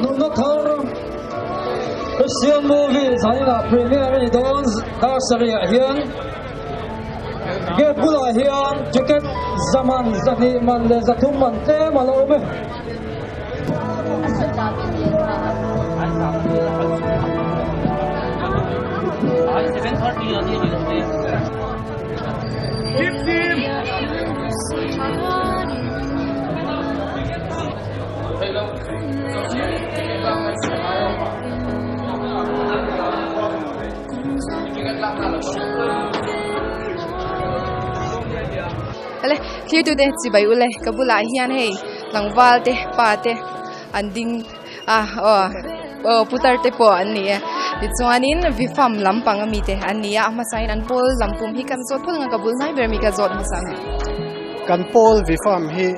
Nunna thar Christian movie zaninah premiere a ni dawn dar sarih ah hian gate bulah hian ticket za man zahnih man leh zathum man tlem a lo awm e. Ale thlir tu te chibai ule ka bulah hian hei tlangval te pa te an ding a aw aw putar te pawh an ni e tichuanin vifam lampang ami te an ni a a hmasain an pawl lampum hi kan zawt phawt ang a ka bul hnai ber ami ka zawt hmasa ang. Kan pawl vifam hi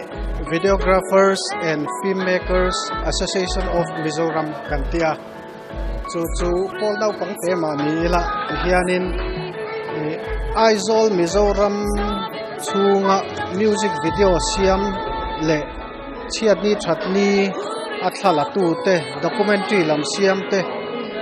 Videographers and Filmmakers Association of Mizoram kan ti a, chu chu pawl naupang te mah ni ila tihianin Aizawl Mizoram chhunga music video siam leh chhiatni thatni a thla la tu te documentary lam siam te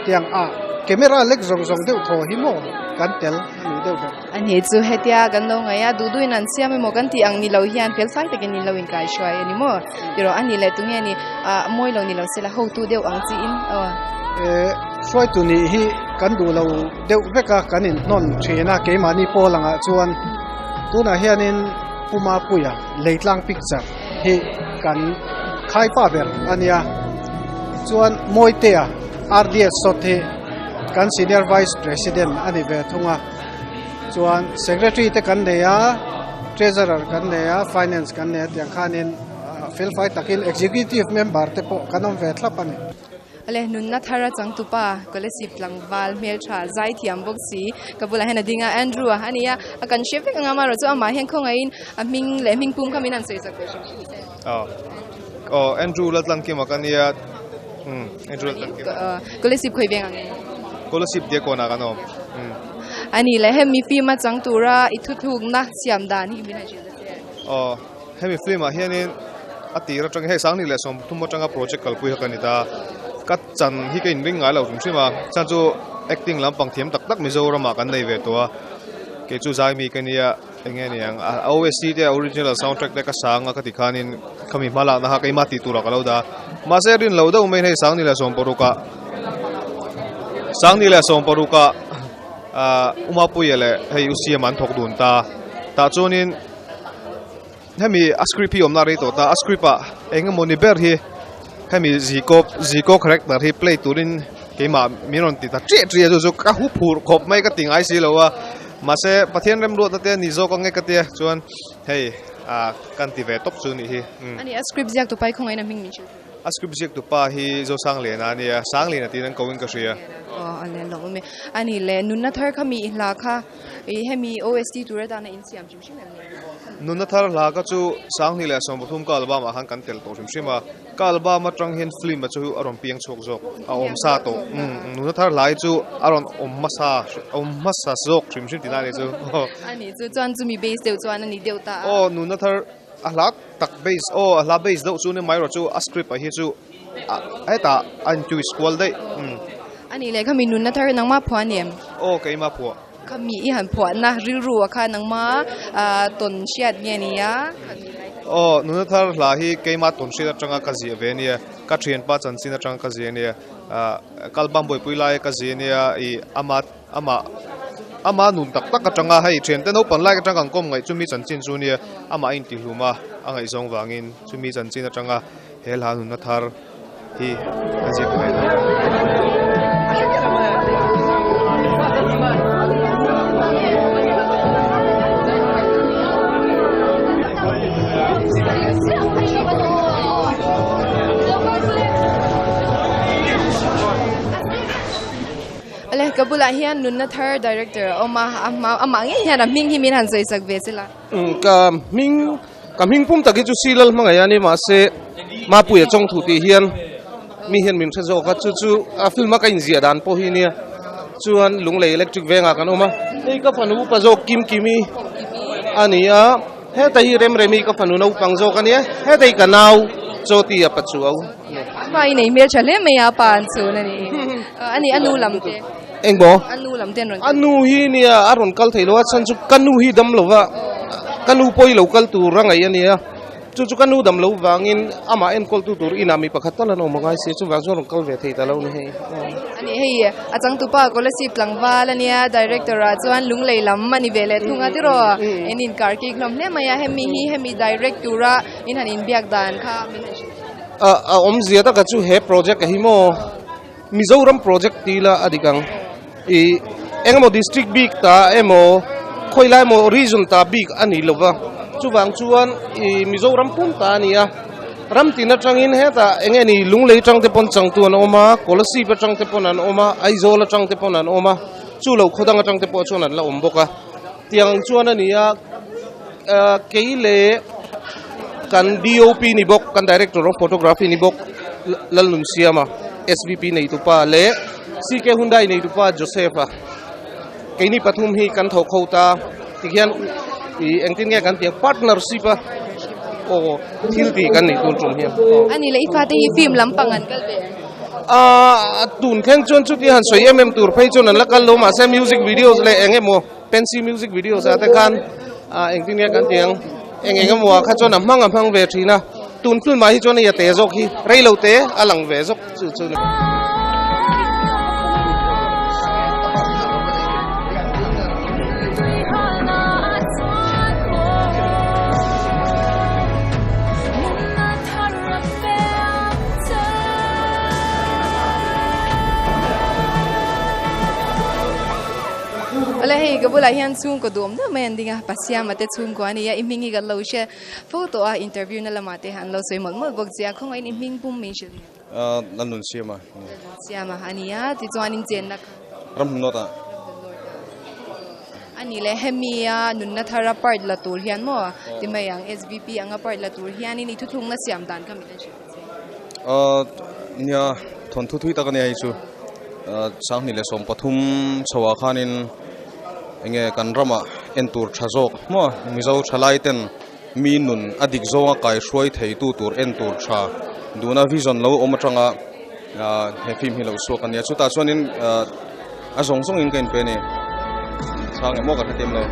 tiang ah camera lek zawng zawng deuh thaw hi maw kan tel a nih deuh ber. A ni chu hetia kan lo ngaih a duh duhin an siam emaw kan tih ang ni lo hian fel fai takin in lo inkai hruai a ni maw tiraw a ni leh tunge ni ah mawi lo ni lo sela hotu deuh ang chiin aw. Eh hruaitu nih hi kan duh lo deuh vek a kan inhnawn thin a keimahni pawl angah chuan tunah hianin Pu Mapuia Leitlang picture hi kan khai pa ber a nia chuan Mawitea RDS sawt hi kan senior vice president a ni ve thung a chuan secretary te kan nei a treasurer kan nei a finance kan nei a tiang khanin felfai takin executive member te pawh kan awm ve thlap a ni. Ale nunna thar a changtupa Kolasib tlangval hmeltha zai thiam bawk si ka bulah hian a ding a Andrew a ani a a kan hre vek ang a amaherawhchu amah hian khawngaih in a hming leh hming pum kha min han sawi chak ve hrim hrim se. Aw aw Andrew Laltlankima ka nia umm Andrew Laltlankima. Kolasib khawi veng ang e? Kolasib tia kawnah kan awm umm. Ani leh hemi film a chang tura i thuthlukna siam dan hi min han hrilh ta che. Aw. Hemi film ah hianin a tir atang hei Sangni leh Sawmthum atanga project kalpui kha ka ni ta. Ka chan hi ka inring ngai lo hrim hrim a, chan chu acting lampang thiam tak tak Mizoram ah kan nei ve tawh a. Kei chu Zaimi ka nia eng nge niang a OST te original soundtrack te ka sang a ka ti khanin khami hma lakna kha keimah tih turah ka lo dah a. Mahse rin lo deuh mai hei Sangni leh Sawmparuk ah Sangni leh Sawmparuk ah ah Umapuia leh hei U Siama an thawk dun ta. Tah chuanin. Hemi a script hi awmna a rei tawh ta, a script ah eng emaw ni ber hi hemi Ziko Ziko character hi play turin keimah min rawn ti ta ṭiah ṭiah chu chu ka hu phur khawp mai ka ti ngai si lo a, mahse Pathian remruatna te a ni zawk ang e ka tia chuan hei ah kan ti ve tawp chu nih hi. Ani a script ziak tupa hi khawngaih in a hming min hrilh thei. A script ziak tupa hi Zosangliana a nia, Sangliana tiin an ko in ka hria. Aw a le lawm awm e. Ani le nunna thar kha mi i hla kha i hemi OST tur atana in siam hrim hrim em ni? Nunna thar hla kha chu Sanghnih leh 13 ka album ah khan kan tel tawh hrim hrim a, ka album atang hian film a chu a rawn piang chhuak zawk a awm sa tawh. Umm nunna thar hla hi chu a rawn awm hmasa awm hmasa zawk hrim hrim tihna a ni chu. Ani chu chuan chumi base deuh chuan a ni deuh ta a. Aw nunna thar. A hla tak base aw a hla base deuh chu ni mai rawh chu a script ah hi chu a hetah a in twist kual daih umm. A nih leh khami nunna thar hi nangmah phuah a ni em? Aw keimah phuah. Khami i han phuahna rilru ah khan nangmah tawn hriat nge ni a? Aw nunna thar hla hi keimah tawn hriat atanga ka ziah ve a nia, ka thianpa chanchin atanga ka ziah a nia, ah kalbam buaipui laia ka ziah a nia ih ama Amah ama nun tak tak atanga hei thiante naupang lai atanga kan kawm ngaih chumi chanchin chu nia amah a intihlum a, a ngaihzawng vangin chumi chanchin atanga he hla nunna thar hi a ziak ve ta. Ale ka bulah hian nunna thar director a awm a, a hma amah ngei hian a hming hi min han sawi sak ve che la. Ka hming ka hming pum tak hi chu Silal hmangaih a ni mahse Mapuia chawngthu tih hian mi hian min hre zawk a chu chu a film a ka inziah dan pawh hi nia chuan Lunglei electric vengah kan awm a hei ka fanu upa zawk Kimkimi a ni a. Heta hi Remremi ka fanu naupang zawk a nia, heta hi ka nau Chawti a pachuau a ni. Pa i nei hmeltha hle mai a, pa an chhun a ni. A ni, a nu lam te. Eng maw? A nu lam te an rawn kal. A nu hi nia a rawn kal thei lo a, chhan chu ka nu hi dam lo va, ka nu pawh hi lo kal tur a ngaih a nia. Chu chu ka nu dam lo vangin amah enkawltu tur inah mi pakhat tal an awm a ngai si a, chuvang chuan rawn kal ve thei ta lo ni hei. A ni hei, a changtupa Kolasib tlangval a nia, director ah chuan lunglei lam a ni ve leh thung a tiraw, in inkar kik hlawm hle mai a, hemi hi hemi direct tura in han inbiak dan kha min han hrilh thin a. A awmzia taka chu he project a hi maw Mizoram project ti ila a dik ang, ih engemaw district bik ta emaw khawi lai emaw region ta bik a ni lova, chuvang chuan ih Mizoram pum ta a ni a, ram tin atangin hetah eng nge ni Lunglei atang te pawn changtu an awm a, Kolasib atang te pawn an awm a, Aizawl atang te pawn an awm a, chu lo khaw dang atang te pawh chuan an la awm bawk a, tiang ang chuan a ni a, ah kei leh kan DOP ni bawk, kan Director of Photography ni bawk Lalnunsiama. SVP neitupa leh CK Hyundai neitupa Joseph-a keini pathum hi kan thawk ho ta tikhian ih engtin nge kan tih ang partnership a aw thil tih kan nih tun tum hian. Ani leh i fate hi film lampang an kal ve em? Aaa tun thleng chuan chuti han sawi em em tur phei chuan an la kal lo mahse music videos leh eng emaw Pensy music videos ah te khan ah engtin nge kan tih ang eng eng emaw ah kha chuan a hmang a hmang ve thin a tun film ah hi chuan hei a te zawk hi rei lo te a lang ve zawk chu chu ni. Awle hei ka bulah hian chhungkaw duhawm deuh mai an ding a, Pasiama te chhungkua a ni a, i hming hi kan lo hre fo tawh a, interview na lamah te an lo sawi mawlh mawlh bawk che a, khawngaih in i hming pum min hrilh hian. Ahh Lalnunsiama. Lalnunsiama a ni a, tichuan in chenna kha. Ramhlun North ah. Ramhlun North ah. A ni le hemi a nunna thar a part la tur hian maw ti mai ang SVP anga part la tur hianin i thuthlungna siam dan kha min han hrilh che. Ahh nia thawnthu thui tak a nia hei chu. Sanghnih leh 13 chhoah khanin enge kan ramah en tur tha zawk maw Mizo thalai ten mi nun a dik zawnga kai hruai thei tu tur en tur tha duhna vision lo awm atanga he film hi lo chhuak a nia chutah chuanin a zawng zawngin ka inpe a ni chhang emaw ka hrethiam lo.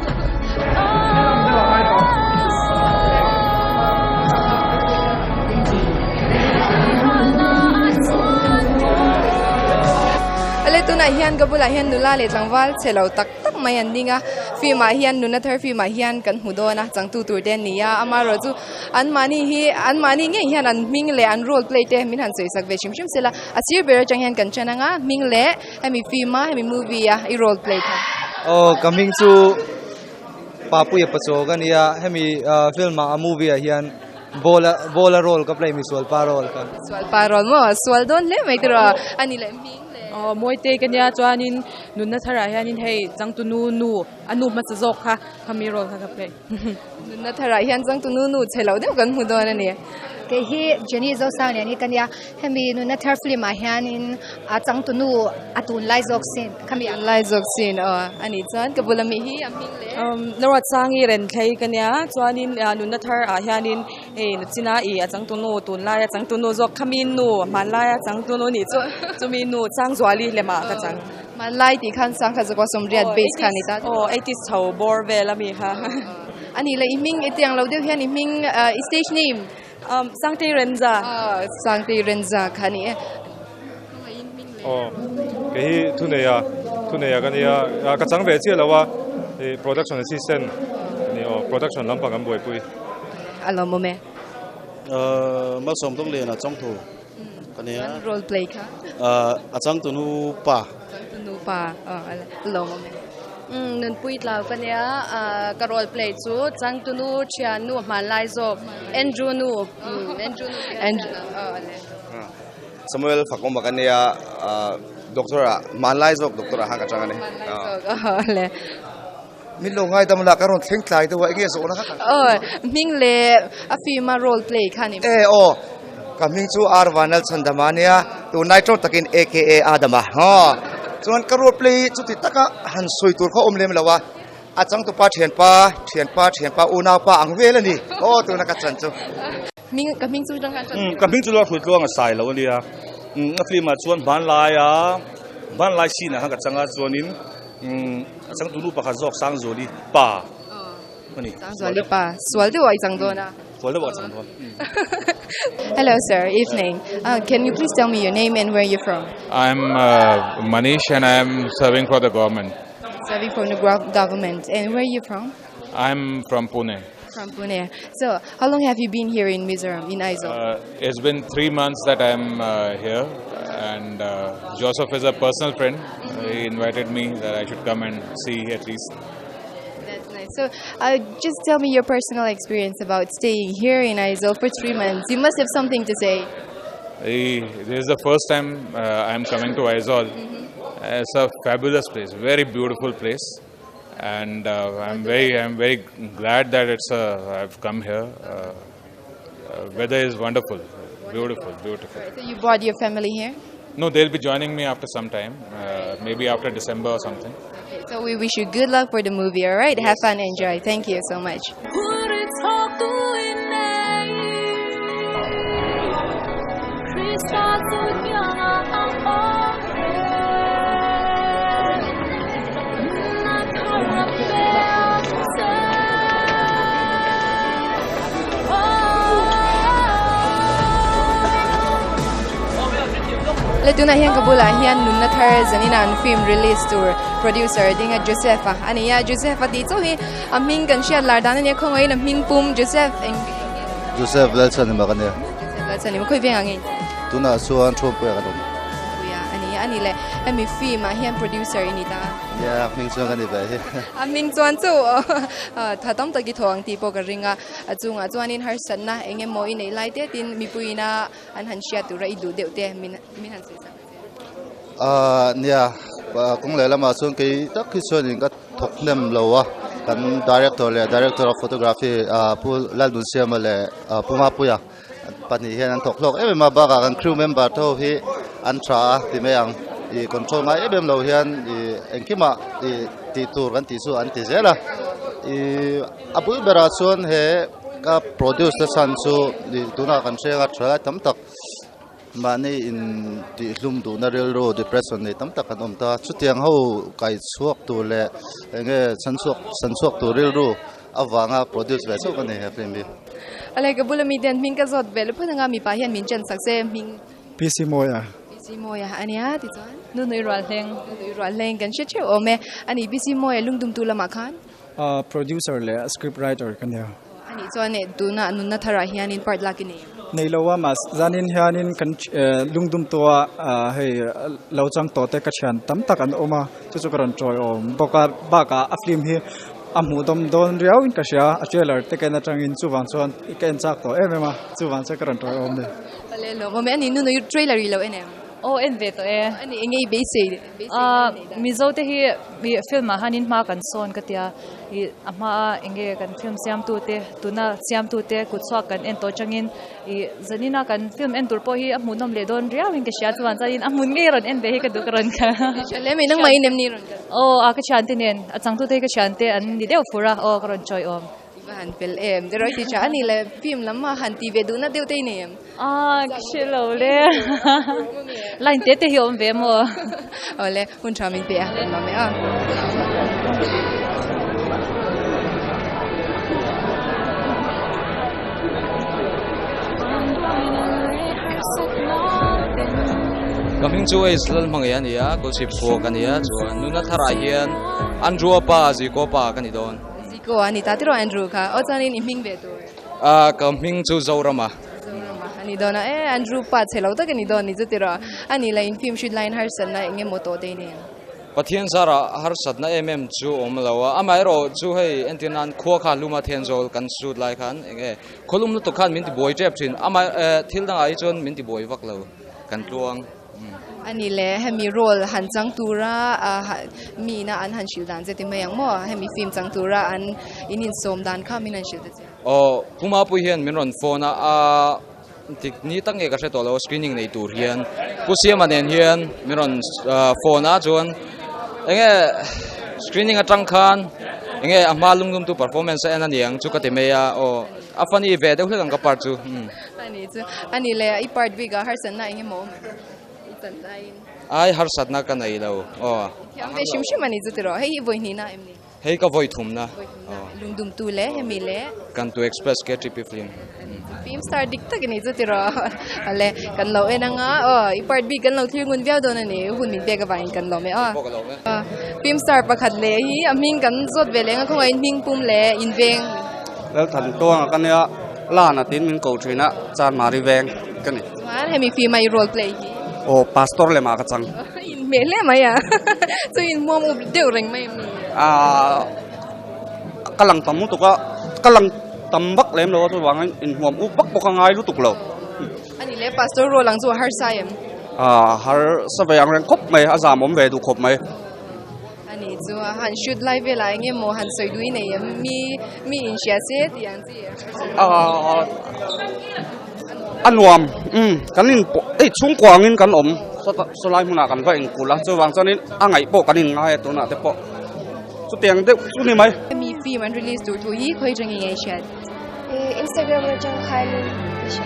Ale tunah hian ka bulah hian nula leh tlangval chhe lo tak tak mai an ding a film ah hian nuna thar film ah hian kan hmu dawn a changtu tur te an ni a amaherawh chu anmahni hi anmahni ngei hian an hming leh an role play te min han sawi sak ve hrim hrim sela a sir ber atang hian kan chen anga hming leh Hemi film a, hemi movie a i role play kha. Aw ka hming chu Papuia Pachaw ka nia, hemi film ah a movie ah hian ball a ball a role ka play misual pa role ka. Misual pa role maw? Sual dawn hle mai tiraw? A ni leh hming leh. Aw Mawitei ka nia chuanin nunna tharah hianin hei changtunu nu a nu hmasa zawk kha khami role kha ka play. Nunna tharah hian changtunu nu chhe lo deuh kan hmu dawn a ni. Kei hi Jenny Zosanglian hi ka nia, hemi nunna thar film ah hianin a changtunu a tunlai zawk sin khami a. Tunlai zawk sin aw a nih chuan ka bula mi hi a hming leh. Laruatsangi Renthlei ka nia, chuanin nunna thar ah hianin hei Nachina i a changtunu tunlai a changtunu zawk khami nu hmanlai a changtunu nih chu chumi nu Sangzuali lemah ka chang. Hmanlai tih khan sangkhat zakua sawmriat base kha a ni ta. Aw eighties chho bawr vel a mi kha. A nih leh i hming i tiang lo deuh hian i hming i stage name. Sangtei Renza. Sangtei Renza kha a ni e. Aw kei hi thuneia thuneia ka nia ka chang ve chiah lo a production assistant a ni aw production lampang an buaipui. A lawmawm e. Malsawm Dawng Liana chawngthu. Ka nia. Chuan role play kha? A changtu nu pa. Changtu nu pa. Lawm awm e. Nunpui tlau ka nia. Ka role play chu changtu nu thian nu hmanlai zawk Andrew nu. Andrew nu. Andrew. Samuel Fakawma ka nia. Doctor ah hmanlai zawk doctor ah khan ka chang a ni. Hmanlai zawk. Le. Min lo ngaidam la ka rawn thleng tlai deuh a enge zawhna kha Aw hming leh a film a role play kha ni. E aw ka hming chu R Vanal Chhandama ania tunlai tawng takin aka Adama haw chuan ka role play hi chuti taka han sawi tur kha awm lem lo a. A changtupa thianpa, thianpa, thianpa, unaupa ang vel a ni. Aw tuna ka chan chu. Hming ka hming chu tang khan chan. Ka hming chu Lal Hruitluang a sai lo a nia. A film ah chuan hmanlaia hmanlai scene ah khan ka chang a chuanin a changtu nu pakhat zawk Sangzuali pa a ni. Sangzuali pa sual deuh ah i chang dawn a. Sual deuh ah ka chang dawn. Hello sir, evening. Uh, can you please tell me your name and where you're from? I'm uh, Manish and I'm serving for the government. Serving for the government. And where are you from? I'm from Pune. From Pune. So, how long have you been here in Mizoram, in Aizawl? Uh, it's been three months that I'm uh, here, and uh, Joseph is a personal friend. He invited me that I should come and see at least. That's nice. So, uh, just tell me your personal experience about staying here in Aizawl for three months. You must have something to say. This is the first time uh, I'm coming to Aizawl. Mm-hmm. It's a fabulous place, very beautiful place and uh, I'm very I'm very glad that it's uh, I've come here. Uh, uh, weather is wonderful, beautiful, beautiful. So you brought your family here? No, they'll be joining me after some time, uh, maybe after December or something. Okay, so we wish you good luck for the movie, all right? Yes. Have fun, enjoy. Thank you so much. Le tunah hian ka bulah hian nunna thar zanin an film release tur producer dinga Joseph a ani a Joseph a tih chauh hi a hming kan hriat lar dan ania khawngaihin a hming pum Joseph eng Joseph Lalchhanhima ka nia. Joseph Lalchhanhima khawi veng ang nge? Tunah chuan Thuampuia kan awm. Thuampuia a ni a ni le hemi film ah hian producer i ni ta. Nia a hming chuan ka ni ve hi. A hming chuan chu tha tam tak i thaw ang tih pawh ka ring a, a chungah chuanin harsatna eng emaw i neih lai te tin mipuiin a an han hriat tura i duh deuh te min min han sawi sak. Ahh nia kawng leh lamah chuan kei tak hi chuanin ka thawk hnem lo a kan director leh director of photography ahh pu Lalnunsiama leh pu Mapuia pahnih hian an thawk hlawk em em a bakah kan crew member te ho hi an tha a ti mai ang ih control ngai em em lo hian ih engkimah ih tih tur kan tih chu an ti zel a ih a bul berah chuan he ka produce na chhan chu ih tunah kan hrenga thalai tam tak. Mahni in tihhlum duhna rilru depression nei tam tak an awm ta. Chutiang ho kai chhuak tur leh eng nge chhan chhuak chhan chhuak tur rilru avanga produce ve chauh ka nei he film hi. Awle ka bula mite an hming ka zawt ve luphut anga mipa hian min chen sak se hming. PC Mawia. PC Mawia ania tichuan. Nunui Rualhleng. Nunui Rualhleng kan hre theuh awm e. Ani PC Mawia lungdumtu lamah khan. Producer leh script writer ka nia. Anih chuan eh tuna nunna tharah hianin part lak i nei em? Nei lo a mahse zanin hianin kan lungdum tawh a hei lo chang tawh te ka thian tam tak an awm a chu chu ka rawn tawi awm bawk a bakah a film hi a hmuh dawm dawn riau in ka hria a trailer te ka en atangin chuvang chuan ka en chak tawh em em a chuvang chuan ka rawn tawi awm a ni. Awle lawmawm e, ani nunui trailer i lo en em? Aw en ve tawh e. Ani enge i beisei? Mizo te hi film ah hianin hma kan sawn ka tia ih a hma a enge kan film siamtu te tuna siamtu te kut chhuak kan en tawh changin ih zanin a kan film en tur pawh hi a hmuhnawm leh dawn riau in ka hria chuan chuanin a hmun ngei rawn en ve hi ka duh ka rawn kal. Ṭha mai nangmah in em ni rawn kal? Aw a ka thiante nen a changtu te hi ka thiante an ni deuh fur a aw ka rawn chawi awm. I va han fel em? Te rawih ti tha a ni le film lam a han ti ve duhna deuh te i nei em? Ah ka hre lo le. Line te te hi awm ve maw? Awle hun tha min pe a kan lawm e a. Ka hming chu Ace Lalhmangei a ni a, Kawlchhip khua ka ni a, chuan nuna tharah hian Andrew-a pa Ziko pa ka ni dawn. Ziko a ni ta tiraw Andrew kha aw chuanin i hming ve tur. Ah ka hming chu Zorama. Zorama a ni dawn a e Andrew pa chhe lo tak a ni dawn ni chu tiraw a ni la in film shoot laiin harsatna eng emaw tawh te i nei ang. Pathian zara harsatna em em chu awm lo a amaherawh chu hei entir nan khua kha luma Thenzawl kan shoot lai khan eng e khawlum lutuk khan min tibuai tep thin amah thil dangah hi chuan min tibuai vak lo kan tluang. A ni le, hemi role han chang tura mi ina an han hrilh dan che ti mai ang maw? Hemi film chang tura an in insawm dan kha min han hrilh ta che. Aw, Pu Mapui hian min rawn phone a, a tik ni tak nge ka hre tawh lo screening nei tur hian Pu Siama nen hian min rawn phone a chuan enge screening atang khan. Enge a hma lungdumtu performance a en a niang chu ka ti mai a, aw a funny ve deuh hlek ang ka part chu. Ani chu ani le i part bik ah harsatna eng emaw awm em? I chan laiin. Ai harsatna ka nei lo aw. Thiam ve hrim hrim ani chu tiraw hei hi vawi hnihna em ni? Hei ka vawi thumna. Lungdumtu le hemi le. Kantu Express KTP film. Film star dik tak ini chu tiraw. Ale kan lo en anga aw i part bik kan lo thlir ngun viau dawn ani hun min pek avangin kan lawm e aw. Film star pakhat leh hi a hming kan zawt ve leh anga khawngaih in hming pum leh inveng. Lalthan tuanga ka nia Lana tiin min ko thin a Chanmari veng ka ni. Chuan hemi film a i role play hi. Aw pastor lemah ka chang. Inhmeh hle mai a chu inhmuam up deuh reng mai em ni? Aaa ka lang tam lutuk a ka lang tam vak lem lo a chuvangin inhmuam up vak bawk a ngai lutuk lo. Ani le pastor role ang chu a harsa em? Aaa harsa ve ang reng khawp mai a zamawm ve duh khawp mai. Ani chu a han shoot lai velah eng emaw han sawi dui nei em mi mi inhria se tih ang chi Aaa a nuam umm kan in pawh ei chhungkua angin kan awm sawlai hmunah kan va inkulh a chuvang chuanin a ngaih pawh kan inngai a tunah te pawh chutiang deuh chu ni mai. Hemi film an release tur thu hi khawi atangin nge i hriat? Instagram atang khanin.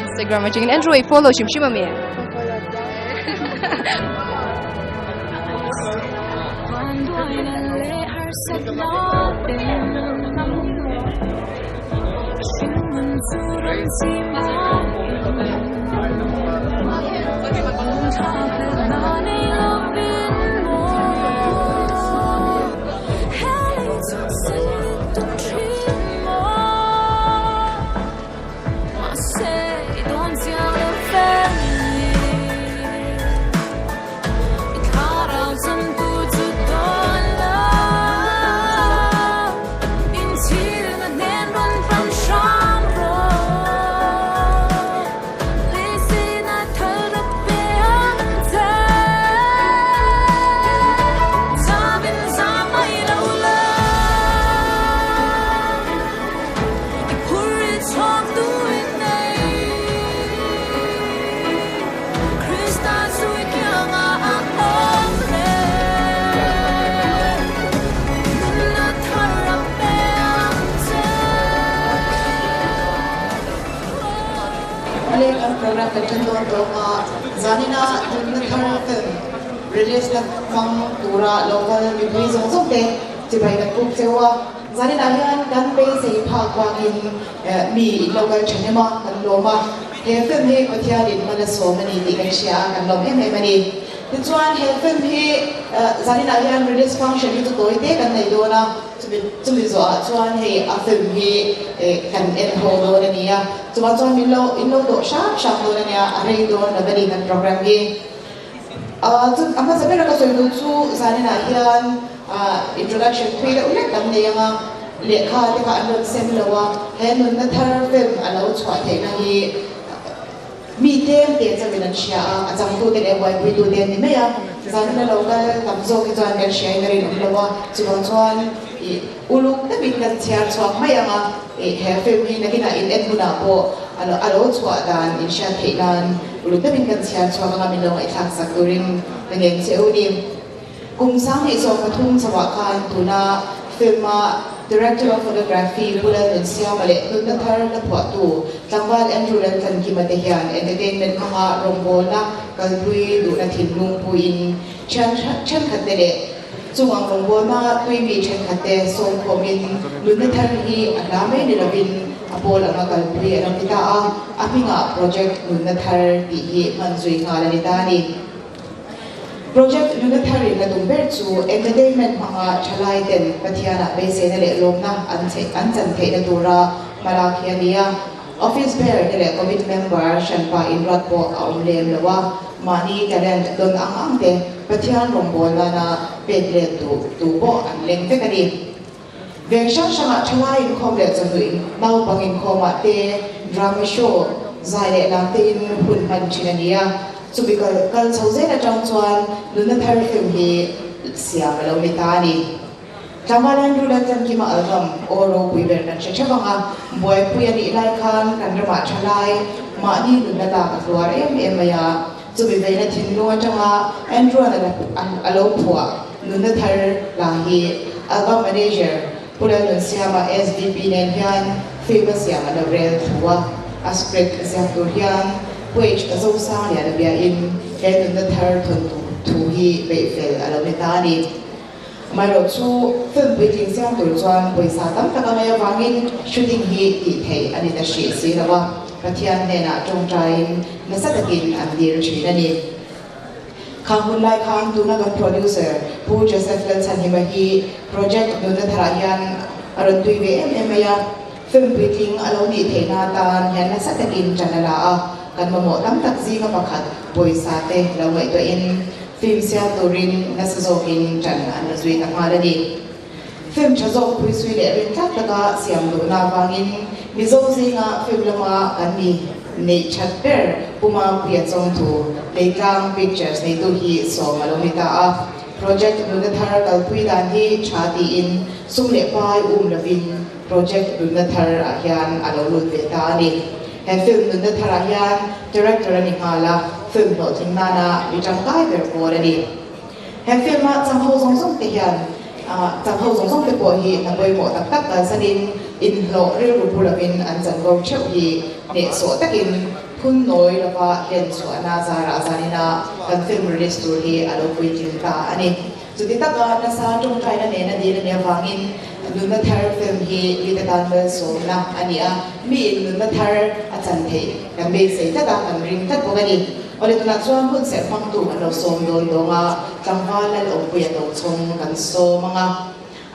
Instagram atangin Andrew i follow hrim hrim ami? Ka follow tlang. Leng an program kan ṭan dawn tawh a, zanina tunna thar film release na hmang tura local mipui zawng zawng te chibai kan buk cheu a. Zaninah hian kan beisei phak vangin mi in lo kal ṭhahnem a, kan lawm a. He film hi Pathianin hman a sawm a ni tih kan hria a, kan lawm em em a ni. Tichuan he film hi zaninah hian release function hi chu tawi te kan nei dawn a, chumi chumi zawhah chuan hei a film hi kan en ho dawn a ni a. Chuvang chuan min lo in lo dawh hram hram dawn a nia, a rei dawn lo a ni kan program hi. Chu a hmasa ber a ka sawi duh chu zaninah hian introduction thui deuh hlek kan nei ang a, lehkha te kha an rawn sem lo a, he nunna thar film a lo chhuah theihna hi mi tlem te chauhin an hria a, a changtute leh buaipuitute an ni mai a, zanina lo kal tam zawk hi chuan kan hriain a rinawm lo a, chuvang chuan ih uluk takin kan chhiar chhuak mai ang a, ih he film hi nakinah in en hunah pawh a lo chhuah dan in hriat theih nan. Uluk takin kan chhiar chhuak anga min lo ngaihthlak sak turin ka ngen che u ni. Kum 2023 chauhah khan tuna film-a Director of Photography Pu Lalnunsiama leh Nunna Thar hla phuahtu tlangval Andrew Laltlankima te hian entertainment hmanga rawngbawlna kalpui duhna thinlung puiin thian thenkhatte leh chung ang rawngbawlna tuimi thenkhatte sawmkhawmin Nunna Thar hi a hla mai ni lovin A pawl anga kalpui a lo ni ta a, a hmingah Project Nunna Thar tih hi hman zui nghal a ni ta a ni. Project Nunna Thar in la tum ber chu entertainment hmanga thalai ten Pathianah beiseina leh lawmna an an chan theihna tura hmalak hi a ni a. Office ber te leh committee member hranpa inruat pawh a awm lem lo a, mahni talent dawn ang ang te Pathian rawngbâwl nana pek let duh tu pawh an leng vek a ni. Veng hrang hrangah thalai inkhawm leh chawhnu in naupang inkhawmah te drama show zai leh lam te in hun hman thin a ni a, chumi kal kal chho zel atang chuan nunna thar film hi siam a lo ni ta a ni. Tlangval Andrew Laltlankima album Aw ropui ber kan hre theuh ang a, buaipui a nih lai khan kan ramah thalai mahni nunna lak a hluar em em mai a, chumi veina thinlung atanga Andrew-a'n a lo phuah nunna thar la hi album manager. Pu Lalnunsiama SDP nen hian film a siam a lo rel thu a, a script ziak tur hian Pu H Zosangliana biain he nunna thar thawntu thu hi beih fel a lo ni ta a ni. Amaherawh chu film puitling siam tur chuan pawisa tam tak a ngaih avangin shooting hi tih theih a ni ta hrih si lo a, Pathian hnenah tawngtaiin nasa takin an dil thin a ni. Khang hun lai khan tuna kan producer Pu Joseph Lalchhanhima hi project nunna tharah hian a rawn tui ve em em mai a, film puitling a lo nih theihna atan hian nasa takin ṭan a la a, kan mamawh tam tak zinga pakhat pawisa te lo ngaihtuahin film siam turin nasa zawkin ṭan an la zui ta nghal a ni. Film ṭha zawk phuisui leh rin tlak taka siam duhna avangin Mizo zinga film lama kan mi neih ṭhat ber Pu Mapuia Chawngthu, Leitlang Pictures neitu hi sawm a lo ni ta a. Project nunna thar kalpui dan hi ṭha tiin sum leh pai um lovin project nunna thar ah hian a lo lut ve ta a ni. He film nunna tharah hian director a ni nghal a, film hlawhtling nana mi ṭangkai ber pawl a ni. He film a chang ho zawng zawng te hian chang ho zawng zawng te pawh hi hna pawimawh tak tak kalsanin inhlawh rilru pu lovin an chanvo theuh hi hnehsawh takin phun nawi lova hlen chhuahna zarah zanina kan film release tur hi a lo puitling ta a ni. Chuti taka nasa tawngtaina nena dil a nih avangin Nunna Thar film hi mite tan malsawmna a ni a, miin nunna thar a chan theih kan beisei tlat a, kan ring tlat bawk a ni. Awle tunah chuan hun serh hmangtu kan lo sawm dawn dawng a, tlangval Lalawmpuia Tochhawng kan sawm ang a.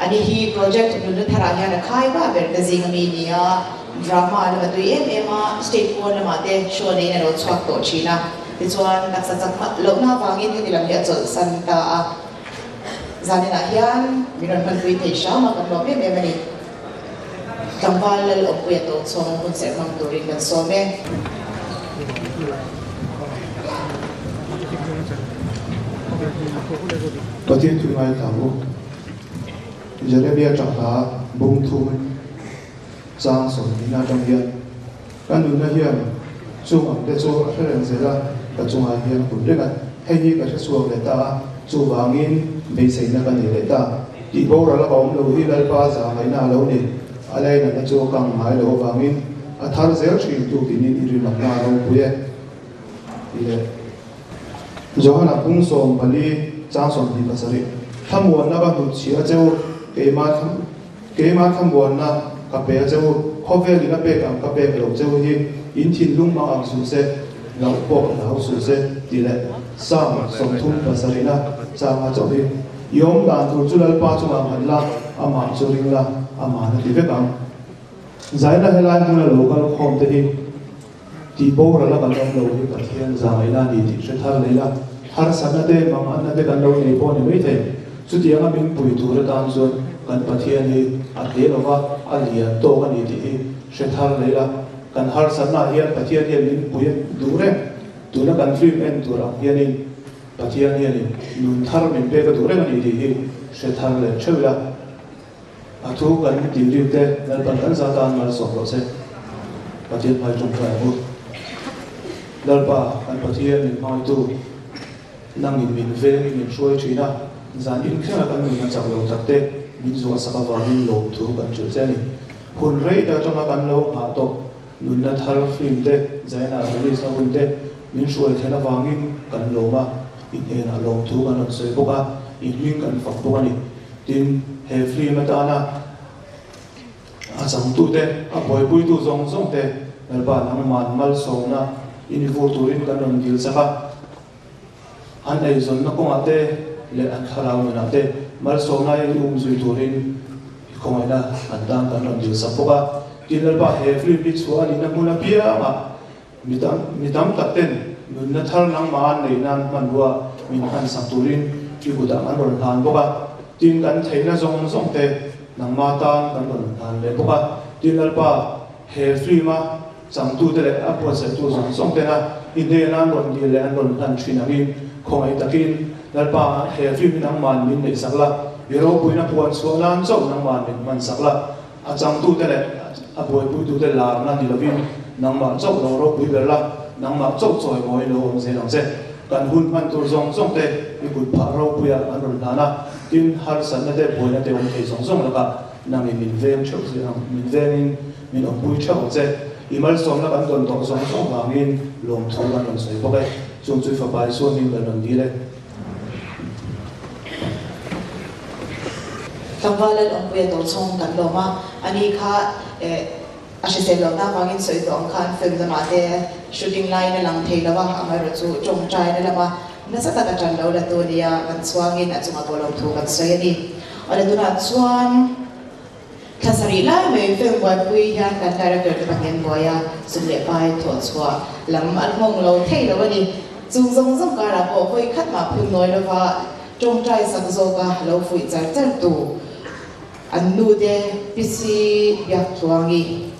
Ani hi project nunna tharah hian a khai va ber te zing ami ni a, drama lama tui em em a, state pawn lamah te show neiin a lo chhuak tawh thin a. Tichuan taksa chak lohna avangin heti lam hi a chawlhsan ta a. Zaninah hian min rawn hmanpui thei hram a, kan lawm em em a ni. Tlangval Lalawmpuia Tochhawng hun serh hmang turin kan sawm e. Pathian thu ngaithla u. Jeremia tangha bung thum chang sawmhnih atang hian ka nunna hian chung ang te chu a hre reng zel a, ka chungah hian kun reng a, hei hi ka hre chhuak leh ta a, chuvangin beiseina ka nei leh ta. Tih boral a ka awm lo hi Lalpa za ngaihna a lo ni. A lainatna chu a kang ngai loh avangin a thar zel thin tu tinin i rinawmna a ropui e. Tih leh Johana pung 14 chang 27 Thlamuanna ka hnut chhia a cheu keimah keimah thlamuanna ka pe a cheu khawvelin a pek ang ka pek lo cheu hi in thinlung hmang ang suh se loh pawh hlau suh se tih leh Psalm 37 na changa chauh hi I awm dan tur chu Lalpa chungah nghat la, amah chu ring la, amah na ti vek ang. Zaina helai hmuna lo kal khawm te hi tih boral a kan awm lo hi Pathian zangaihna a ni tih hre thar leh ila, harsatna te, manganna te kan lo nei pawh a ni maithei. Chutianga min pui tur atan chuan kan Pathian hi a hle lova, a lian tawk a ni tih hi hre thar leh ila, kan harsatna ah hian Pathian hian min pui duh reng. Tuna kan film en tur ang hianin Pathian hianin nun thar min pek a duh reng a ni tih hi hre thar leh theuh ila, a thu kan tih rik te Lalpan kan za tan malsawm rawh se. Pathian hmai tawngtai ang u. Lalpa, kan Pathian min hmangaihtu, nangin min vengin min hruai thin a, zan inkheng a kan nun a chak lo tak te min zuahsak avangin lawmthu kan hrilh che a ni. Hun rei tak atanga kan lo nghah tawh Nunna thar film te, Zaina release na hun te min hruai then avangin kan lawm a, i hnenah lawmthu kan rawn sawi bawk a, i hming kan fak bawk a ni. Tin, he film atana a changtute, a buaipuitu zawng zawng te Lalpa nangman malsawmna i ni vur turin kan rawn dil chak a, an eizawnna kawngah te leh an thlarau nunah te malsawmna in um zui turin i khawngaihna an tan kan rawn dil sak bawk a. Tin, Lalpa he film hi chhuah a nihna hmun apiangah mi tam mi tam tak ten nunna thar nangmah an neih nan hmanrua min hman sak turin i kutah kan rawn hlan bawk a. Tin, kan theihna zawng zawng te nangmah tan kan rawn hlan leh bawk a. Tin, Lalpa he film a Changtute leh a buatsaihtu zawng zawng tena i hnena an rawn dil leh an rawn hlan thin angin khawngaih takin Lalpa he film hi nangman min neihsak la, i ropuina puan chhuah nan chauh nangman min hmansak la, a changtute leh a buaipuitute larna ni lovin nangmah chauh lo ropui ber la, nangmah chauh chawimawi lo awm zel ang che. Kan hun hman tur zawng zawng te i kut phah ropuia an rawn hlan a, tin harsatna te buaina te awm thei zawng zawng lakah. Nangin min veng theuh zel ang, min vengin min awmpui theuh ang che. I malsawmna kan dawn tawh zawng zawng vangin lawmthu kan rawn sawi bawk e. Chung chu i Fapa Isua hming kan rawn dil e. Tlangval Lalawmpuia Tochhawng kan lawm a, ani kha eh a hrisel lohna avangin sawi tawh ang khan film lamah te shooting laiin a lang thei lo a, amaherawhchu tawngtaina lama nasa taka tan lo la tu nia kan chhuangin a chungah pawh lawmthu kan sawi a ni. Awle tunah chuan thla sarih lai mai film buaipui hian kan director te pahnih an buai a, sum leh pai thawh chhuah lam an hmawng lo thei lo a ni. Chung zawng zawng karah pawh hawi khat mah phun nawi lova tawngtai sak zawka lo fuih char char tu an nu te PC Biaktluangi,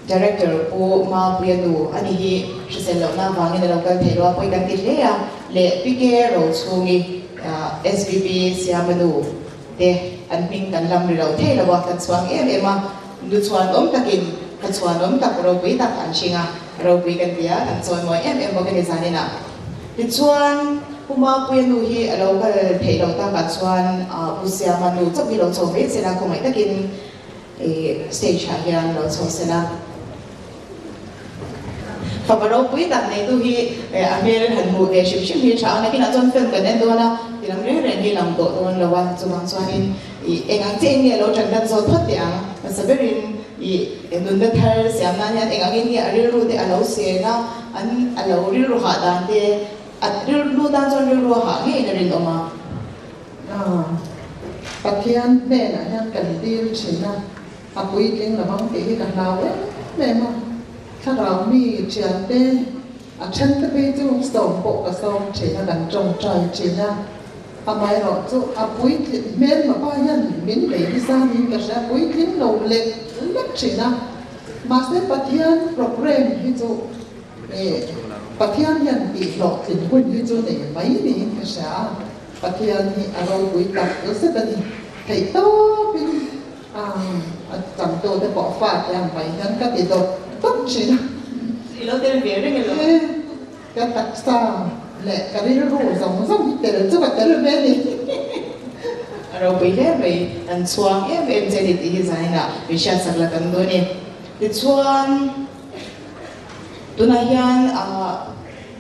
Director Pu Mapuia nu a ni hi hrisel lohna avangin a lo kal thei lo a, pawi kan ti hle a, leh PK Rochhungi, SBB Siama nu te an hming kan lam ri lo thei lo a, kan chhuang em em a, nu chhuanawm takin ka chhuanawm tak ropui tak an hring a, ropui kan ti a, kan chawimawi em em bawk a ni zaninah. Tichuan, Pu Mapuia nu hi a lo kal theih loh takah chuan Pu Siama nu chauh hi lo chho ve sela khawngaih takin stage ah hian lo chho sela. Fapa ropui tak neitu hi a hmel han hmuh ve hrim hrim hi a tha ang. Nakinah chuan film kan en dawn a, ti lam reng reng hi lang tawh dawn lo a, chuvang chuanin ih eng ang chiah in nge lo tan dan zawt phawt teh ang. Hmasa berin ih nunna thar siam nan hian eng angin nge a rilru te a lo sen a, an a lo rilru hah dan te a rilru tan chuan rilru a hah ngeiin a rinawm a. Pathian hnenah hian kan dil thin a, a puitling lo ang tih hi ka hlau em em a, thlarau mi thiante a then te phei chu sawm pawh ka sawm thin a, kan tawngtai thin a, amaherawh chu a puitling hmel mapa hian min bei nasa niin ka hria, puitling lo lek lek thin a, mahse Pathian programme hi chu Pathian hian tihhlawhtlin hun hi chu nei mai niin ka hria a. Pathian hi a ropui tak zet a ni. Theih tawpin a changtute pawh fate ang mai hian ka ti dawp dawp thin a. I lo tel ve reng elo? E, ka taksa leh ka rilru zawng zawng hi tel chu ka tel ve a ni. A ropui hle mai, an chhuang em em che a ni tih hi zaninah min hriatsak la kan dawn e. Tichuan, tunah hian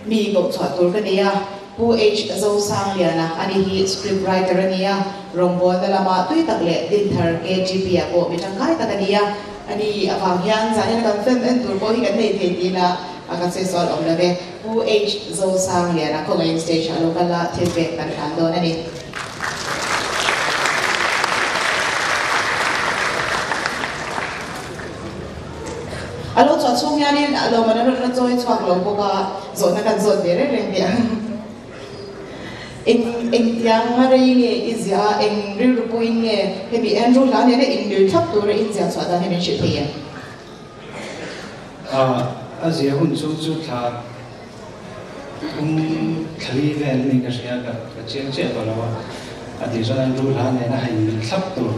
Mi kohchhuah tur ka nei a, Pu H. Zosangliana a ni hi script writer a ni a, rawngbawlna lama tui tak leh Dinthar KGP ah pawh mi tangkai tak a ni a, a ni avang hian zanin a kan film en tur pawh hi kan nei thei tih ila a ka sawi sual awm lo ve. Pu H. Zosangliana khawngaihin stage ah lo kal a, thil pek kan hlan dawn a ni. A lo chhuah chhung hianin a lawmman a rawn la chawi chhuak lo bawk a, zawhna kan zawt ve reng reng teh ang. Eng engtiang a rei nge i ziah a, eng rilru puiin nge hemi Andrew hla nena inmil thlap tura in ziah chhuah dan hi min hrilh thei em? A ziah hun chu chu thla thum thlali vel a ni ka hria ka ka chiang chiah tawh lo a, a tih chuan Andrew hla nena han inmil thlap tur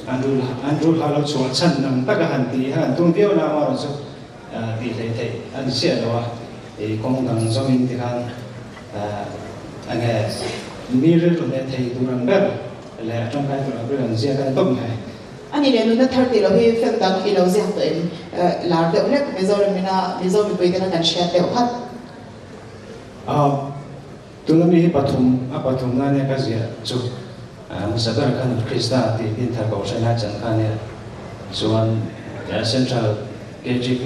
Andrew Andrew hla lo chhuah chhan ang taka han tih kha an tum viau na amaherawh chu tih hleih theih a ni chiah lo a, ih kawng dang zawngin tikhan enge mi rilru hneh thei tur ang ber leh a tangkai tur ang ber an ziak a ni tawp mai. A ni leh nunna thar tih loh hi film dang i lo ziak tawh em? Lar deuh hlek Mizoram ina Mizo mipui tena kan hriat deuh khat. Aw, tuna mi hi pathum a pathum na nia ka ziah chu hmasa ber khan Krista tih din thar kohhran lai chan kha nia chuan Central KGP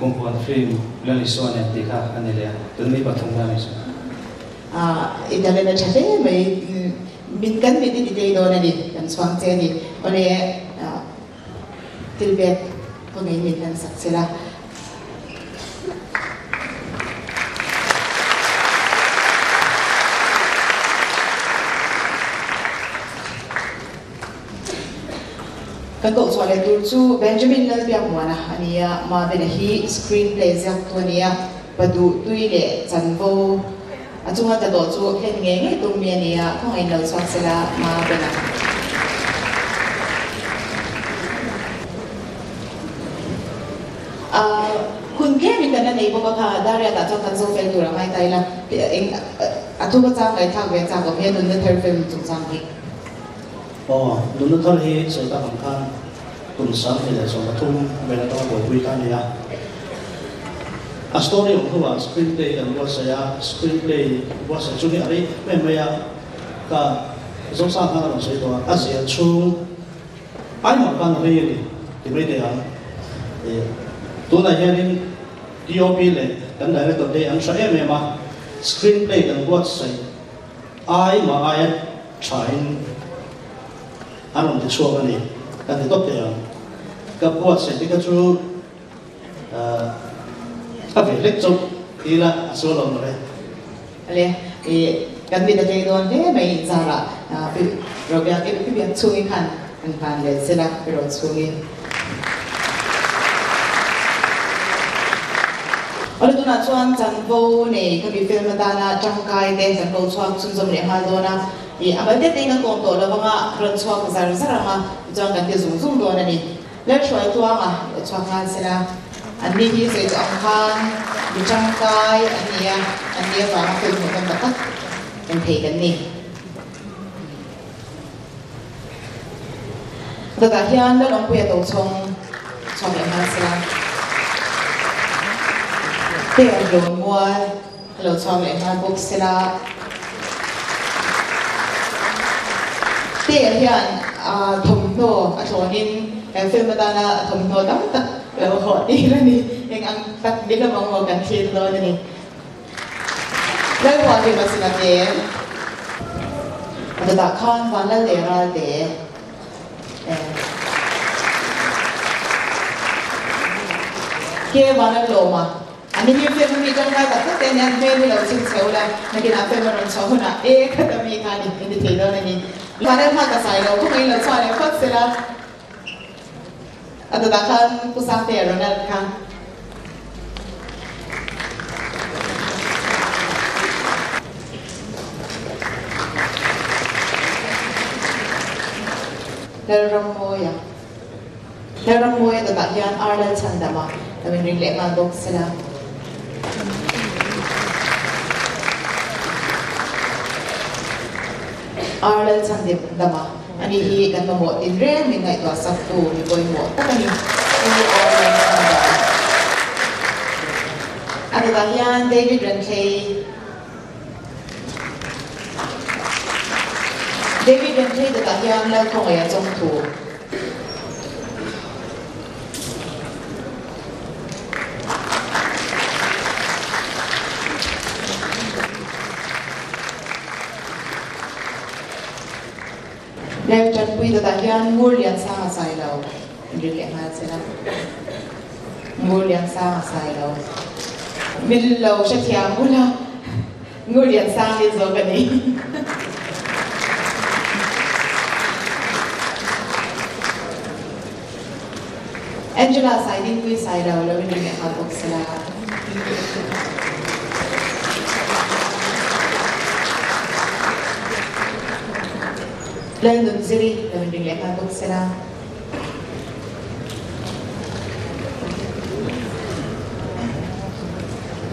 Kumpuan Film Lal Isua nen tih kha a ni leh a, tuna mi pathum na ni chu. I talent a tha hle mai. Min kan mit i ti tei dawn a ni, kan chhuang che a ni. Awle thil pek kawngin min hlan sak che la. Kan koh chhuah leh tur chu Benjamin Lalbiakmuana a ni a, Mavena hi screen play ziaktu a ni a, Paduh tui leh chanvo a chunga tla tawh chu hlen ngei ngei tum mi a ni a, khawngaih lo chhuak sela Mavena. Hun tlem in kan la nei bawk a kha, Dariat ah chuan kan zo fel tur a ngai ta ila, eng a thu ka chang ngaihthlak ve chak awm hian nunna thar film chungchang hi. Aw, nunna thar hi sawi tak ang khan. kum 2013 vel atanga buaipui kha a ni a. A story awm hnuah screenplay kan buatsaih a, screenplay buatsaih chu hi a rei em em mai a, ka Zosang khan a rawn sawi tawh a, a ziah chhung ai mah khan a rei a ni ti mai teh ang. Tunah hianin DOP leh kan director te hi an tha em em a, screenplay kan buatsaih ai mah aia thain an rawn ti chhuak a ni kan ti tawp thei ang. Ka buatsaih te kha chu a ve hlek chauh ti ila a sual awm lo e. Ale, i kan mit a tlei dawn hle mai inzarah pi Robiak i pi biak chhungi khan an hlan leh sel a, pi Rochhungi. Awle tunah chuan chanvo nei khami film atana tangkai te kan ko chhuak chhunzawm leh nghal dawn a, i a mal te te in kan kawm tawh lo anga rawn chhuak zar zar anga tichuan kan ti zung zung dawn a ni. Lalhruai Tluanga lo chhuak nghal se la, an ni hi sawi tawh ang khan mi tangkai an ni a, an ni avanga film hmuh nawm tak tak en thei kan ni. Dawtah hian Lalawmpuia Tochhawng chhuak leh nghal se la, Teh Hlawnmual a lo chhuak leh nghal bawk se la, Teh hian thawmhnaw a thlawnin he film atana a thawmhnaw tam tak lo hawh tir a ni. Eng ang tak ni hlawm ang maw kan thlir dawn a ni. Lalhual hi Masina te a dawtah khan Vanlal leh Ralte Ke Vanlal Lawma An ni hi film a mi tangkai tak tak te ania, an hmel hi lo chhim chhe ula, nakinah film a rawn chhuah hunah e khata mi kha ni in ti thei dawn a ni. Vanel kha ka sai lo khawp mai, lo chhuah leh phawt sela a dawtah khan Pu Sangtea Ronald kha. Lalrammawia. Lalrammawia dawtah hian Ar Lalchhandama lo inring leh nghal bawk sela. Ar Lalchhandama a ni hi kan mamawh tin reng min ngaihtuah saktu mi pawimawh tak a ni. Pu Ar Lalchhandama. A dawtah hian David Renthlei. David Renthlei dawtah hian Lalkhawngaih a chawngthu. Lel Tanpui dawtah hian Ngur Liansanga sai lo in rin leh nghal che la. Ngur Liansanga sai lo. Min lo hrethiam ula Ngur Liansang hi zawk a ni. Angela Saidingpui sai lo lo in rin leh nghal bawk se la. Lalnunziri lo in ring leh nghal bawk se la.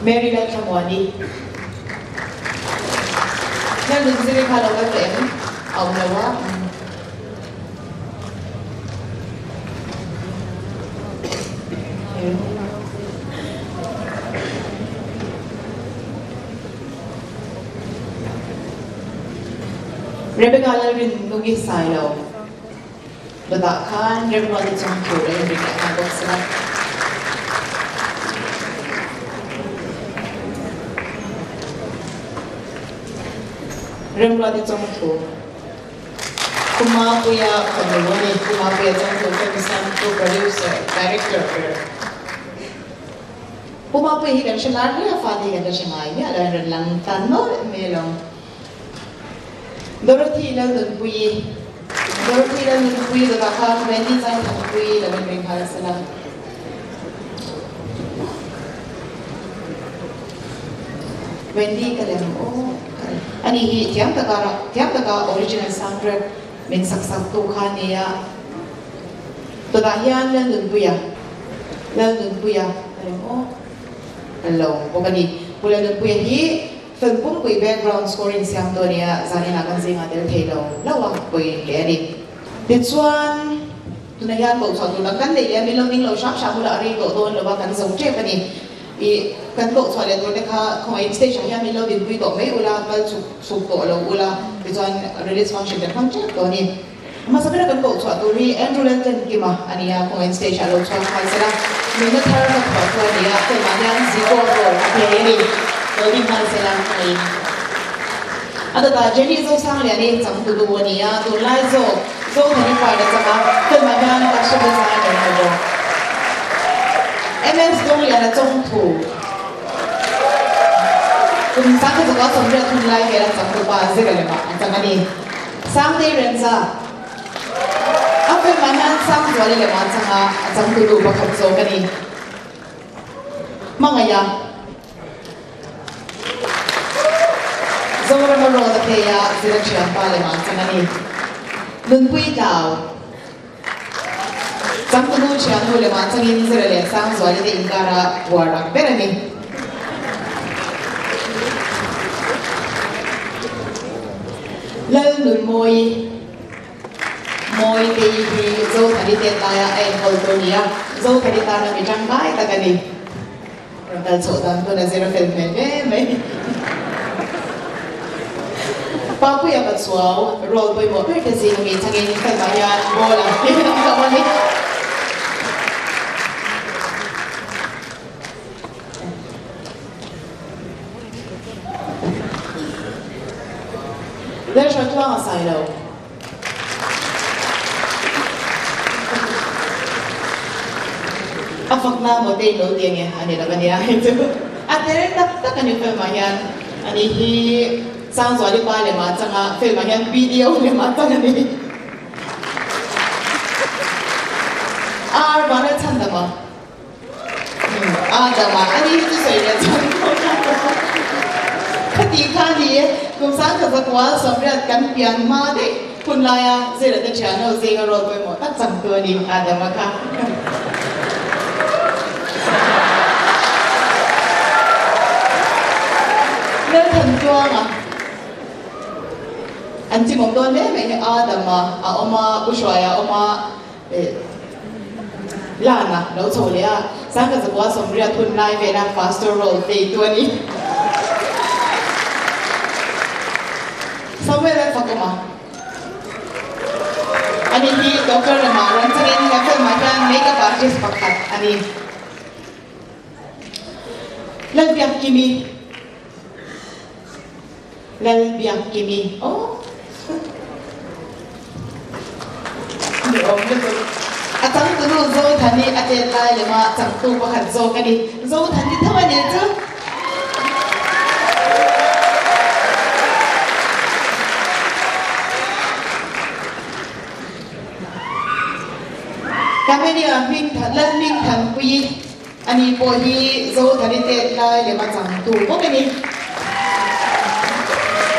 Mary Lalthlamuani. Lalnunziri kha lo kal tawh em? A awm lo a. Rebecca Lalrin Nungi Sailo dawtah khan Remruati chung tur a inring leh nghal bawk si a. Remruati chung thu Pu Mapuia fanu a ni. Pu Mapuia chung thu film siamtu producer, director ber. Pu Mapuia hi kan hre lar hle a, fate hi kan la hre ngai miah lo, an rawn lang tan nawlh mai alawm. Dorothy Lalnunpuii Dorothy Lalnunpuii dawtah khan Wendy Zaithanpuii lo inring nghal se la. Wendy ka lem aw ani hi thiam taka thiam taka original soundtrack min sak sak tu kha a nia. Dawtah hian Lalnunpuia Lalnunpuia ka lem aw lo bawk a ni. Pu Lalnunpuia hi Film pumpui background scoring siam tu a nia, zanin ah kan zingah tel thei lo hlauh a, pawi hle a ni. Tichuan, Tunah hian koh chhuah tur dang kan nei leh a, min lo ning lo hram hram ula a rei tawh dawn lo a, kan zo tep a ni. Ih, kan koh chhuah leh tur te kha khawngaihin stage ah hian min lo dinpui tawh mai ula, kal chhuk chhuk tawh lo ula, tichuan release function kan hmang tep tawh a ni. Hmasa bera kan koh chhuah tur hi Andrew Lalten Kima a ni a, khawngaihin stage ah lo chhuak nghal sela, nunna thar ka phuah chu a ni a, film ah hian Zico role a play a ni. Lo ding nghal sela khawngaihin. A dawtah Jenny Zosangliani changtu nu a ni a, tunlai zawk Zothani part a chang a, film ah hian costume designer a ni bawk. MS Dawngliana chawngthu kum sangkhat zakua 80 hunlai vela changtupa zira lemah a chang a ni. Sangtei Renza, A film ah hian Sangzuali leh Mahchanga a changtu duh pakhat zawk a ni. Hmangaih a, Zorama road a play a zira thianpa leh Mahchang a ni. Nunpui Tlau, Changtunu thiannu leh Mahchangin zira leh Sangzuali te inkara buar ang ber a ni. Lalnunmawi Mawitei hi Zothani tet laia a enkawl tur a ni a, Zothani tana mi tangkai tak a ni. Rawn kal chhoh dan pawn a zir a fel hmel hle mai. Papuia Pachuau role pawimawh ber te zing ami changin film ah hian ball ang hian an lo a ni. Lalhra tluang a sai lo. A fakna maw te in lo ti ange a ni lo ania hei chu a tel tak tak a ni film ah hian ani hi Sangzuali pa lem ah changa film ah hian BDO lem ah chang a ni. Ar Vanral Chhandama. Adama a ni hi chu sawi leh chuan ka tih kha a ni e. Kum sang 100 80 kan pian hma daih hun laia zira te thian ho zinga role pawimawh tak changtu a ni Adama kha. Lalthantuanga an chimawm dawn hle mai hi Adama a awm a, U Hruaia a awm a, Lana lo chho leh a, 180 hun lai vela pastor role play tu a ni. Samuel a fakawm a, ani hi Doctor lamah rawn changin he film ah hian makeup artist pakhat a ni. Lalbiakkimi Lalbiakkimi aw Ni awm lutuk. A changtunu Zothani a chet lai lema changtu pakhat zawk a ni. Zothani tho a ni chu. Kamenia hming Lalhmingthanpuii Ani pawh hi Zothani tet lai lem a changtu bawk a ni.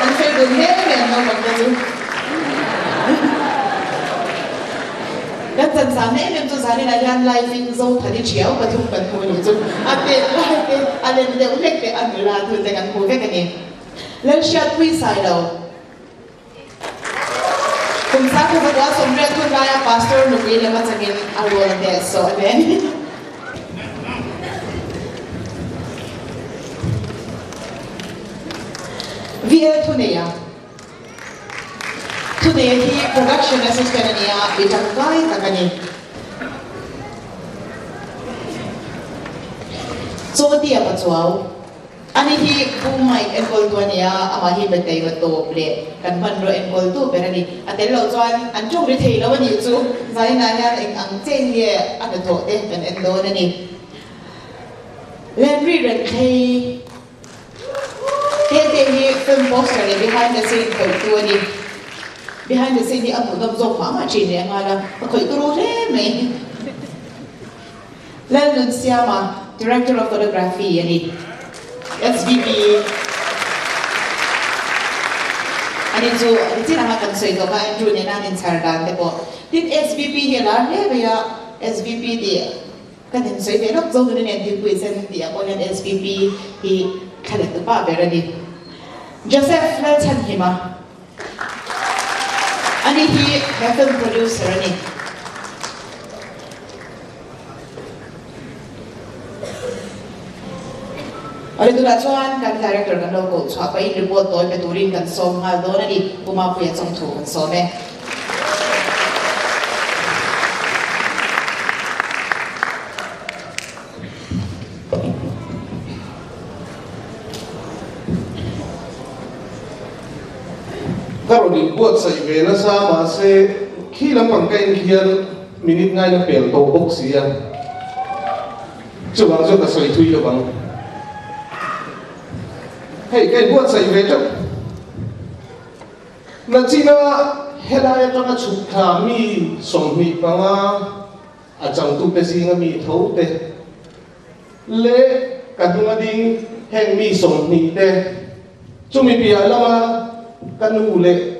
An fel dun hle mai an naupang te chu. Kan chan san em em chu zaninah hian live in Zothani thiau pathum kan hmu a nih chu. A tet lai te, a lem deuh hlek te, a nula thul te kan hmu vek a ni. Lalhriatpui Sailo. Kum 1980 hun laia Pastor nupui lem atangin a role hneh sawh hle a ni. VL Thuneia Thuneia hi Production Assistant a ni a, mi tangkai tak a ni. Chaw tia Pachuau. Ani hi Pu Mike enkawltu a nia, amah hi Bethlehem tawp leh kan hmanraw enkawltu ber a ni. A tel loh chuan an tawng ri thei lo a nih chu. Zainah hian eng ang chen nge a hnathawh te kan en dawn a ni. Lenri Renthei te te hi film poster leh behind the scene khawihtu a ni. Behind the scene hi a hmuhnawm zawk mah mah thin leh nghal a, a khawih turu hle mai. Lalnunsiama, Director of Photography a ni. SVP Ani chu nichin anga kan sawi tawh kha Andrew nena an inchhar dan te pawh. Tin, SVP hi a lar hle mai a, SVP tih kan insawi ve lawk zo nuna nen thilpui sen tih ah pawh hian SVP hi thla let tu pa ber a ni. Joseph Lalchhanhima. Ani hi he film producer a ni. Tunah chuan kan Director kan lo koh chhuah pahin report tawi pe turin kan sawm nghal dawn a ni. Pu Mapuia chawngthu kan sawm e. Ka rawn inbuatsaih ve nasa mahse khi lampang ka en khian minute ngaina pel tawh bawk si a, chuvang chuan ka sawi thui lo ang. Hei ka inbuatsaih ve teuh. Nachina helai atanga chhuk thla mi 25 a changtute zinga mi tho te leh ka hnunga ding heng mi 20 te chumi piah lama ka nu leh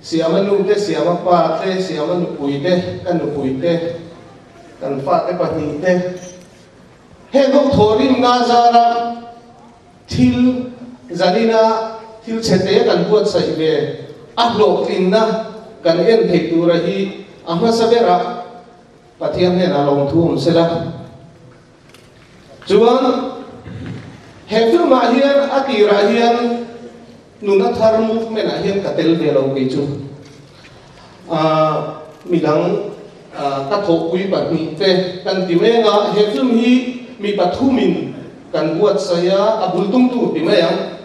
Siama nu te, Siama pa te, Siama nupui te, ka nupui te, kan fate pahnih te heng ho thawhrimna zara Thil zanina thil chhete kan buatsaih ve a hlawhtlinna kan en theih tura hi a hmasa berah Pathian hnenah lawmthu awm sela. Chuan he film ah hian a tirah hian nuna thar movement ah hian ka tel ve lo kei chu. Midang ka thawhpui pahnih te kan ti mek a, he film hi mi pathumin kan buatsaih a, a bul tumtu ti mai ang.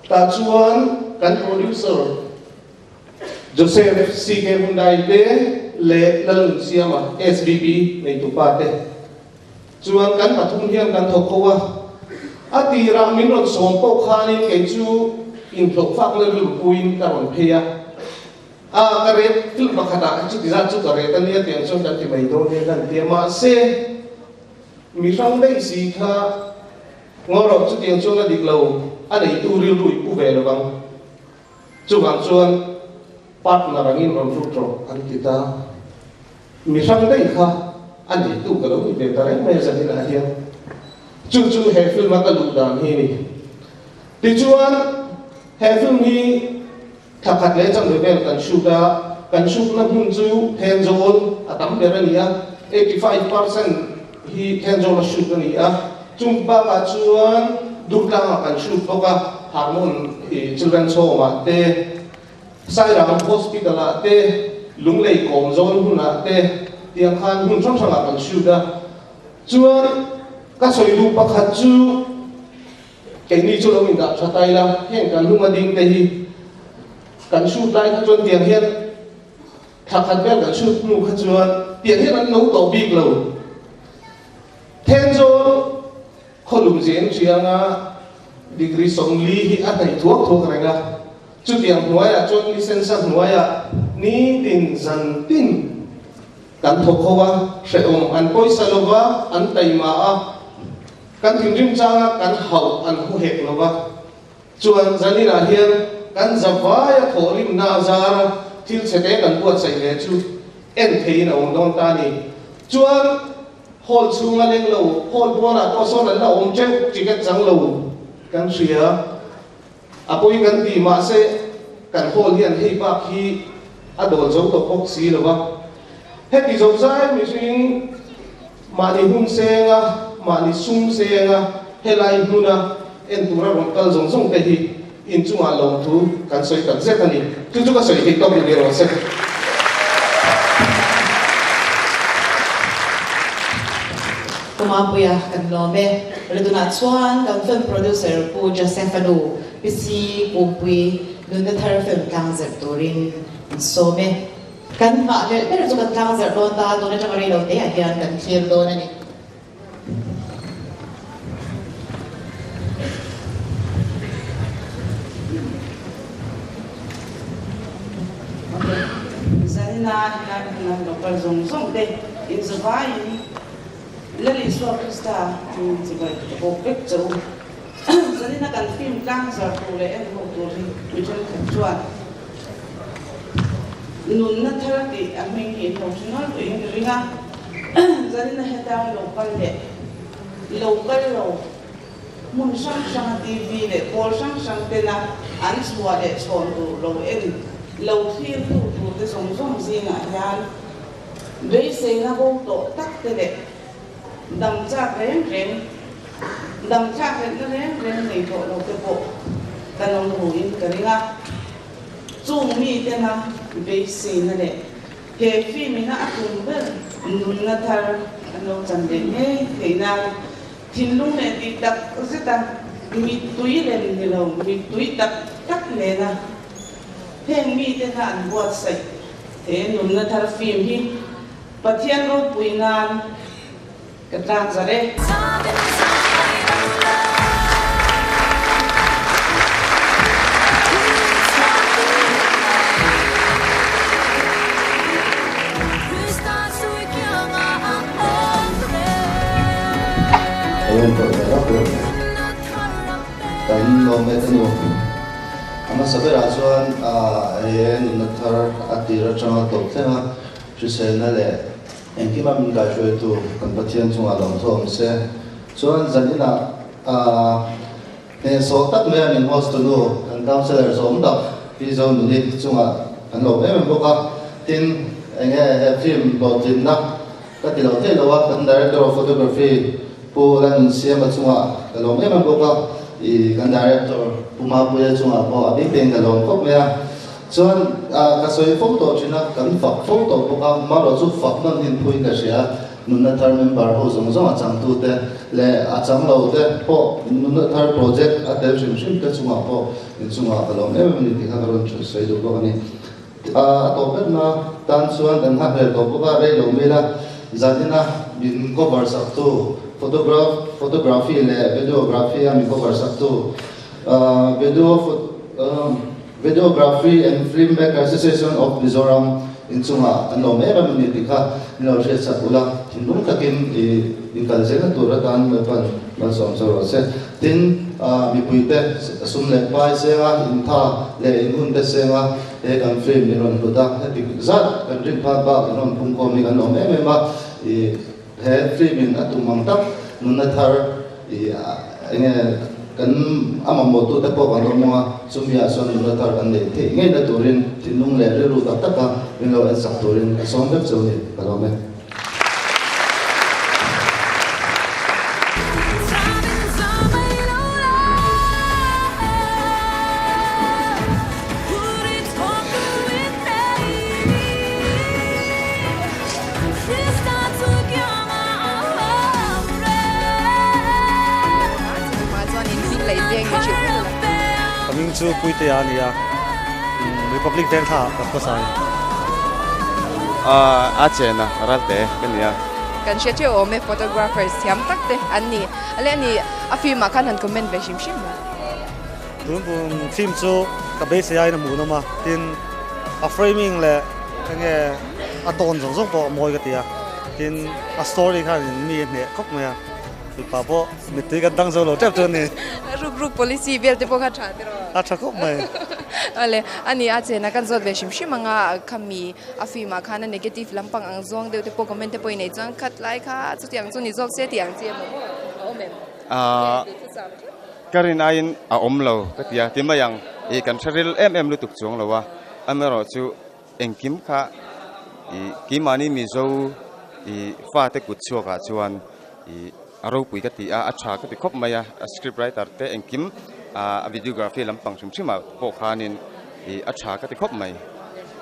Tah chuan kan producer Joseph CK Hyundai te leh Lalnunsiama SBB neitupa te chuan kan pathum hian kan thawk ho a. A tirah min rawn sawm pawh khanin kei chu inhlawhfakna rilrupuiin ka rawn phei a. A, ka ret film pakhatah chuti zat chu ka ret a nia tiang chuan kan ti mai dawn nia kan ti a, mahse mi hrang daih si kha ngaw rawh chutiang chuan a dik lo, a neitu rilru i pu ve lo vang. Chuvang chuan partner angin rawn lut rawh an ti ta. Mi hrang daih kha a neitu ka lo ni ve ta reng mai a zaninah hian. Chu chu he film a ka luh dan hi a ni. Tichuan he film hi Thla khat leh chanve vel kan shoot a, kan shoot na hmun chu Thenzawl a tam ber a ni a, 85% hi Thenzawl a shoot a ni a, chung bakah chuan Durtlangah kan shoot bawk a, Harmon Children's Home ah te, Sairang Hospital ah te, Lunglei Kawmzawl hmunah te tiang khan hmun hrang hrangah kan shoot a, chuan ka sawi duh pakhat chu, Keini chu lo indah tha ta ila, heng kan hnung a ding te hi kan shoot lai kha chuan tiang hian thla khat vel kan shoot hnu kha chuan tiang hian an lo tawh bik lo. Thenzawl khawlum zeng thianga degree 40 hi a hnaih thuak thuak reng a, chutiang hnuaiah chuan ni sensa hnuaiah nitin zan tin kan thawk ho a, hrehawm an pawisa lova, an taima a. Kan thinrim changa kan hauh an hmu hek lo va, chuan zaninah hian kan zavaia thawhrimna a zar a, thil chhete kan buatsaih ve chu en theiin a awm dawn ta a ni. Chuan hall chhunga leng lo, hall pawnah pawh sawn an la awm teuh, ticket chang lo kan hria. A pawi kan ti mahse kan hall hian hei bak hi a dawl zo tawh bawk si lo va. Heti zo zai mihring mahni hun senga, mahni sum senga helai hmuna en tura rawn kal zawng zawng te hi inchungah lawmthu kan sawi tak zet a ni. Chu chu ka sawi theih tawk ni rawh se. Pu Mapuia kan lawm e. Ridunah chuan kan film producer Pu Joseph a nu PC Kumpui nunna thar film tlang zirh turin an sawm e. Kan nghahhlelh ber chu kan tlang zirh dawn ta, tun atanga rei lo te ah hian kan thlir dawn a ni. Zanina helai hmuna local zawng zawng te inzavaiin Lal Isua Krista hmingin chibai ka bawk vek che u. Zanina kan film tlang zar tur leh en ho tur hi mi thenkhat chuan nunna thar tih a hming hi in lo hre nual tawh in ka ring a. Zanina heta lo kal leh lo kal lo hmun hrang hranga TV leh pawl hrang hrang tena an chhuah leh chhawn tur lo en lo thlir tu tur te zawng zawng zingah hian Beiseina bo tawh tak te leh dam chak reng reng Dam thlakhlelhna reng reng nei tawh lo te pawh kan awm ruin ka ring a. Chung mitena beiseina leh he film ina a tum ber nunna thar an lo chan leh ngei theih nan thinlung leh tih tak zeta mittui lem ni lo mittui tak tak nena heng mitena an buatsaih he nunna thar film hi Pathian ropui nan Ka tlak zar e. Kan lawm e ka nu. A hmasa berah chuan he nunna thar a tir atanga tawp thleng a, hriselna leh Engkima min kaihruaitu kan Pathian chungah lo thu awm se. Chuan zaninah hnehsawh tak mai a min host tunu kan councellor zawm tak Pi Zonuni chungah kan lawm em em bawk a. Tin, enge he film hlawhtlinna ka ti lo thei lo a, kan Director of Photography Pu Lalnunsiama chungah ka lawm em em bawk a, i kan Director Pu Mapuia chungah pawh a bik tein ka lawm khawp mai a. Chuan ka sawi fo tawh thin a, kan fak fo tawh bawk a, marawh chu fak nawn hin phuin ka hria, Nunna Thar member ho zawng zawng a changtute leh a chang lo te pawh Nunna Thar project a tel hrim hrim te chungah pawh inchungah ka lawm em em a ni tih kha ka rawn sawi duh bawk a ni. A tawp betna tan chuan kan nghakhlel tawh bawk a, rei lo mila zanina min cover saktu photograph photography leh videography a min cover saktu video Videography and Film Maker Association of Mizoram inchungah an lawm em em a ni tih kha min lo hriat sak ula, thinlung takin i inkal zelna tur atan Lalpan malsawm chu rawh se. Tin, mipuite sum leh pai senga intha leh inhunte senga he kan film in rawn hlut a, heti zat kan rin phak bak in rawn phungkhawm hi kan lawm em em a, i He film in a tum ang tak nunna thar i enge kan a mamawh tute pawh kan awm ang a, chumi ah chuan nunna thar kan neih theih ngei na turin thinlung leh rilru tak tak a min lo en sak turin ka sawm vek chu a ni, ka lawm e. Ka hming chu Puitea a ni a, Republic Veng thla ah ka khawsa a ni. A chena Ralte ka ni a. Kan hria theuh awm e, photographers thiam tak te an ni. A leh a ni, a film ah khan han comment ve hrim hrim a. Tun kum film chu ka beisei aiin a hmuhnawm a, tin a framing leh enge a tawn zawng zawng pawh a mawi ka ti a, tin a story khan in mi a hneh khawp mai a, mipa pawh mittui kan dang zo lo tep chu a ni. Ruk ruk policy vel te pawh kha tha tiraw? A tha khawp mai. Awle, a ni a chena kan zawt ve hrim hrim ang a, khami a film ah khan a negative lampang ang zawng deuh te pawh comment te pawh i nei chuan khat lai kha chutiang chu ni zawk se tih ang chi emaw maw a awm em? Ahh. Ka rin aiin a awm lo ka ti a, ti mai ang i kan hre ril em em lutuk chuang lo a, amaherawhchu engkim kha i keimahni Mizo i fate kut chhuakah chuan i a ropui ka ti a, a tha ka ti khawp mai a, a script writer te engkim a videography lampang hrim hrimah pawh khanin i a tha ka ti khawp mai.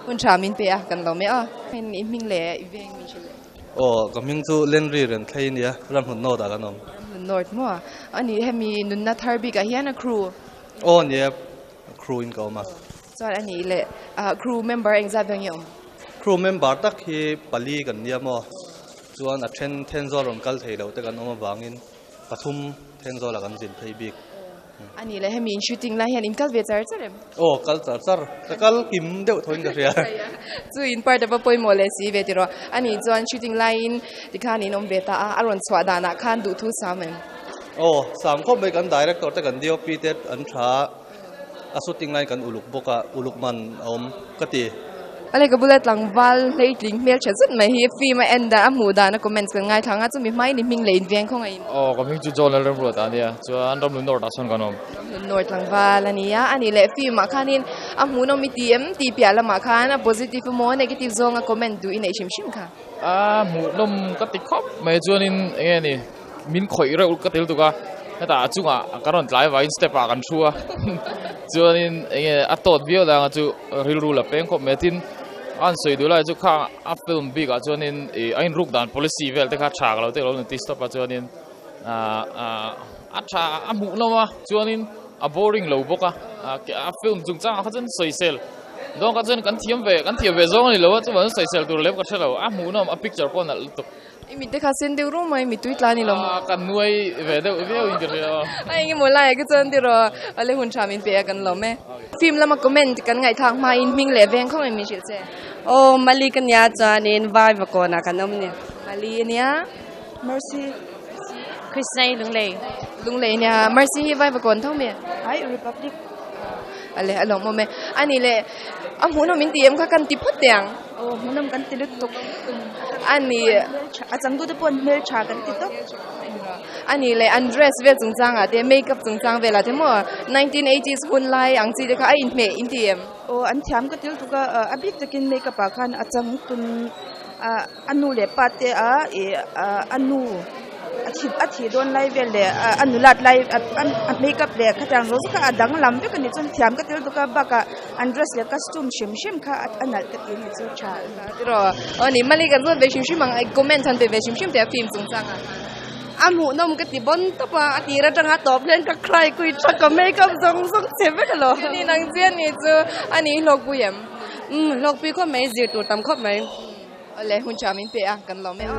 Hun tha min pe a, kan lo mai a. I hming leh i veng min hrilh leh. Aw, ka hming chu Lenri Renthlei a nia, Ramhmun North ah kan awm. Ramhmun North maw? A nih hemi nunna thar bikah hian a crew? Aw nia, crew in ka awm a. Chuan a nih leh crew member engzat vel nge awm? Crew member tak hi pali kan nia maw? Chuan a then Thenzawl rawn kal thei loh te kan awm avangin pathum Thenzawlah kan zin phei bik. A nih leh hemi in shooting lai hian in kal ve char char em? Aw kal char char, ka kal kim deuh tho in ka hria. Chu in part a va pawimawh leh si ve tiraw. A nih chuan shooting laiin tikhan in awm ve ta a, a rawn chhuah danah khan duhthu sam em? Aw sam khawp mai kan director te kan DOP te an tha a, a shooting laiin kan uluk bawk a, uluk man a awm ka ti. A lehkha bula tlangval hleitling hmel tha zet mai hi film a en dan a hmuh dan a comments kan ngaithla ang a chumi hmain i hming leh inveng khaw ngaiin. Aw ka hming chu John Lalremruata a nia chuan Ramlu North ah sawn kan awm. Ramlu North tlangval a nia a nih leh film ah khanin a hmuhnawm i ti em tih piah lamah khan a positive emaw negative zawnga comment duh i neih hrim hrim kha. A hmuhnawm ka ti khawp mai chuanin eng nge ni. min khawih reuh ka tel tuk a hetah a chungah kan rawn tlai vangin step ah kan thu a chuanin enge a tawt viau dang a chu rilru la peng khawp mai a tin a han sawi duh lai chu khang a film bik ah chuanin ih a inruk dan policy vel te kha tha ka lo te ka lo notice tawp a chuanin ah ah a tha a hmuh nawm a chuanin a boring lo bawk a a film chungchangah kha chuan sawisel dawn kha chuan kan thiam ve kan thiam ve zawng a ni lo a chuvang chuan sawisel tur lem ka hre lo a hmuh nawm a picture pawh a nalh lutuk. I mit te kha sen deuh rum mai mitui tla a ni lo maw? Kan nuai ve deuh viau in ka hria a. A eng emaw laiah ka chuan tiraw a le hun tha min pe a kan lawm e. Film lama comment kan ngaihthlak hmain hming leh veng khawng in min hrilh che. Aw Mali ka nia chuanin vai va kawnah kan awm nia. Mali a nia. Mercy. Krishnai Lunglei. Lunglei nia. Mercy hi vai va kawn tho mi? Ai Republic. Ale a lawm awm e. Ani le a hmuhnawm in ti em kha kan ti phawt teh ang. Aw hmuhnawm kan ti lutuk. Ani a changtu te pawh an hmeltha kan ti tawp. Ani le an dress vel chungchang ah te makeup chungchang vel ah te maw 1980s hun lai ang chi te kha a inhmeh in ti em? Aw an thiam ka ti lutuk a a bik takin makeup ah khan a changtun A nu leh pa te a ih a nu a thi a thih dawn lai vel leh a nulat lai a makeup leh khatiang zawng zawng kha a danglam vek a ni chuan thiam ka tel tuk a bakah an dress leh costume hrim hrim kha a nalh ka ti a ni chu tha. Tiraw aw ni mali kan zawt ve hrim hrim ang comment han pe ve hrim hrim teh a film chungchang ah khan. A hmuhnawm ka ti bawn tawp a, a tir atanga tawp hian ka cry kui thak a makeup zawng zawng chhe vek alawm. Ni nang chian ni chu a ni hlawkpui em? Umm hlawkpui khawp mai zir tur tam khawp mai. Awle hun tha min pe a kan lawm e aw.